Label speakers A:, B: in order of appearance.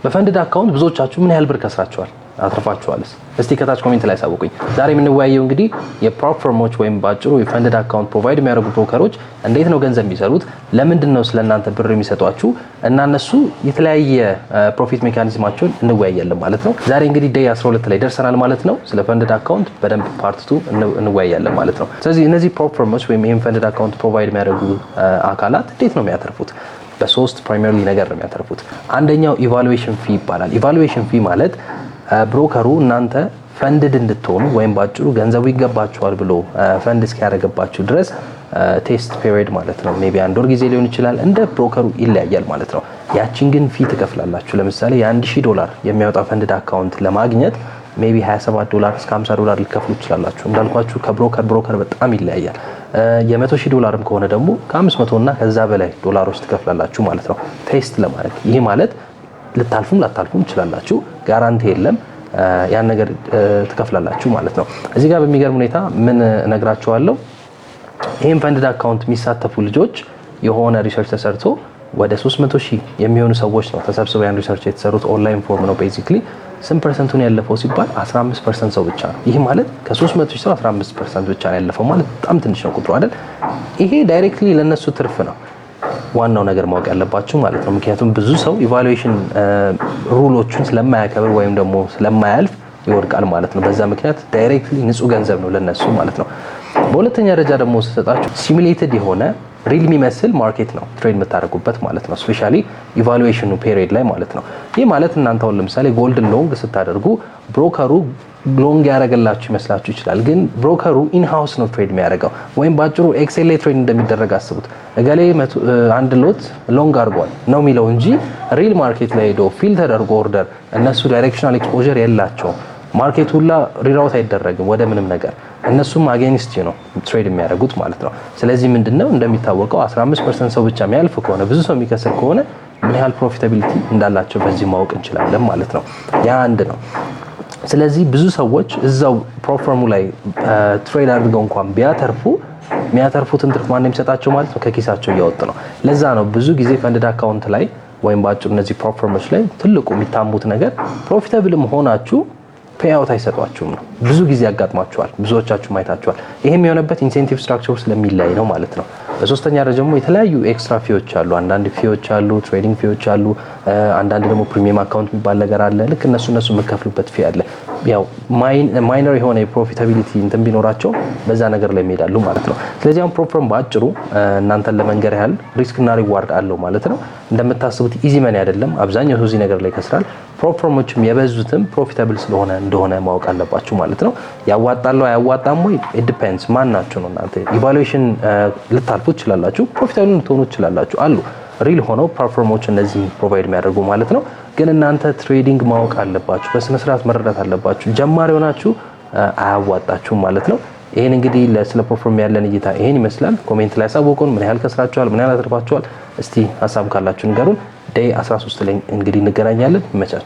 A: በ funded account ብዙዎቻችሁ ምን ያህል ብር ከስራችኋል? አትርፋችኋልስ? እስቲ ከታች comment ላይ አሳውቁኝ። ዛሬ የምንወያየው እንግዲህ የ prop firm ኦች ወይም ባጭሩ የ funded account provide የሚያደርጉ broker ኦች እንዴት ነው ገንዘብ የሚሰሩት፣ ለምንድን ነው ስለ እናንተ ብር የሚሰጧችሁ እና እነሱ የተለያየ profit mechanism ኣቸውን እንወያያለን ማለት ነው። ዛሬ እንግዲህ day 12 ላይ ደርሰናል ማለት ነው። ስለ funded account በደንብ part 2 እንወያያለን ማለት ነው። ስለዚህ እነዚህ prop firm ኦች ወይም ይህን funded account provide የሚያደርጉ አካላት እንዴት ነው የሚያተርፉት? በሶስት primarily ነገር ነው የሚያተርፉት። አንደኛው evaluation fee ይባላል። Evaluation fee ማለት broker ኡ እናንተ funded እንድትሆኑ ወይም ባጭሩ ገንዘቡ ይገባችኋል ብሎ ፈንድ እስኪያደርግባችሁ ድረስ test period ማለት ነው። Maybe አንድ ወር ጊዜ ሊሆን ይችላል። እንደ broker ኡ ይለያያል ማለት ነው። ያቺን ግን fee ትከፍላላችሁ። ለምሳሌ የ1000 ዶላር የሚያወጣ funded account ለማግኘት maybe 27 ዶላር እስከ 50 ዶላር ልትከፍሉ ትችላላችሁ። እንዳልኳችሁ ከ broker broker በጣም ይለያያል። የ100,000 ዶላርም ከሆነ ደግሞ ከ500 እና ከዛ በላይ ዶላሮች ትከፍላላችሁ ማለት ነው test ለማድረግ። ይህ ማለት ልታልፉም ላታልፉም ትችላላችሁ። Guarantee የለም። ያን ነገር ትከፍላላችሁ ማለት ነው። እዚህ ጋር በሚገርም ሁኔታ ምን እነግራችኋለሁ? ይህን funded account የሚሳተፉ ልጆች የሆነ research ተሰርቶ ወደ 300 ሺህ የሚሆኑ ሰዎች ነው ተሰብስበው ያን research የተሰሩት። Online form ነው basically። ስንት percent ኡን ያለፈው ሲባል 15% ሰው ብቻ ነው። ይህ ማለት ከ300 ሺህ ሰው 15% ብቻ ነው ያለፈው ማለት በጣም ትንሽ ነው ቁጥሩ አይደል? ይሄ directly ለነሱ ትርፍ ነው። ዋናው ነገር ማወቅ ያለባችሁ ማለት ነው። ምክንያቱም ብዙ ሰው evaluation rule ኦቹን ስለማያከብር ወይም ደግሞ ስለማያልፍ ይወድቃል ማለት ነው። በዛ ምክንያት directly ንጹህ ገንዘብ ነው ለነሱ ማለት ነው። በሁለተኛ ደረጃ ደግሞ ስሰጣችሁ simulated የሆነ real የሚመስል market ነው trade የምታደርጉበት ማለት ነው። Especially evaluation ኑ period ላይ ማለት ነው። ይህ ማለት እናንተ አሁን ለምሳሌ gold ን long ስታደርጉ broker ኡ long ያደረገላችሁ ይመስላችሁ ይችላል። ግን broker ኡ in-house ነው trade የሚያደርገው፣ ወይም በአጭሩ Excel ላይ trade እንደሚደረግ አስቡት። እገሌ አንድ lot long አድርጓል ነው የሚለው እንጂ real market ላይ ሄዶ fill ተደርጎ order እነሱ directional exposure የላቸውም። Market ሁላ reroute አይደረግም ወደ ምንም ነገር፣ እነሱም against ነው trade የሚያደርጉት ማለት ነው። ስለዚህ ምንድነው፣ እንደሚታወቀው 15% ሰው ብቻ የሚያልፍ ከሆነ፣ ብዙ ሰው የሚከስር ከሆነ ምን ያህል profitability እንዳላቸው በዚህ ማወቅ እንችላለን ማለት ነው። ያ አንድ ነው። ስለዚህ ብዙ ሰዎች እዛው prop firm ኡ ላይ trade አድርገው እንኳን ቢያተርፉ የሚያተርፉትን ትርፍ ማን የሚሰጣቸው ማለት ነው? ከኪሳቸው እያወጡ ነው። ለዛ ነው ብዙ ጊዜ funded account ላይ ወይም በአጭሩ እነዚህ prop firm ኦች ላይ ትልቁ የሚታሙት ነገር profitable ም ሆናችሁ payout አይሰጧችሁም ነው። ብዙ ጊዜ ያጋጥማችኋል፣ ብዙዎቻችሁ አይታችኋል። ይሄም የሆነበት incentive structure ኡ ስለሚለያይ ነው ማለት ነው። በሶስተኛ ደረጃ ደግሞ የተለያዩ extra fee ዎች አሉ። አንዳንድ fee ዎች አሉ፣ trading fee ዎች አሉ። አንዳንድ ደግሞ premium account የሚባል ነገር አለ። ልክ እነሱ የምከፍሉበት fee አለ። ያው minor የሆነ የ profitability እንትን ቢኖራቸው በዛ ነገር ላይ ይሄዳሉ ማለት ነው። ስለዚህ አሁን prop firm በአጭሩ እናንተን ለመንገር ያህል risk እና reward አለው ማለት ነው። እንደምታስቡት easy money አይደለም። አብዛኛው ሰው እዚህ ነገር ላይ ይከስራል። Prop firm ኦችም የበዙትም profitable ስለሆነ እንደሆነ ማወቅ አለባችሁ ማለት ነው። ያዋጣል አያዋጣም ወይ? Depends ማን ናችሁ ነው። እናንተ evaluation ልታልፉ ትችላላችሁ፣ profitable ልትሆኑ ትችላላችሁ። አሉ real ሆነው prop firm ኦች እነዚህ provide የሚያደርጉ ማለት ነው። ግን እናንተ trading ማወቅ አለባችሁ፣ በስነስርዓት መረዳት አለባችሁ። ጀማሪ ሆናችሁ አያዋጣችሁም ማለት ነው። ይህን እንግዲህ ስለ prop firm ያለን እይታ ይሄን ይመስላል። Comment ላይ አሳውቁን። ምን ያህል ከስራችኋል? ምን ያህል አትርፋችኋል? እስቲ ሀሳብ ካላችሁ ንገሩን። Day 13 ላይ እንግዲህ እንገናኛለን። ይመቻችሁ።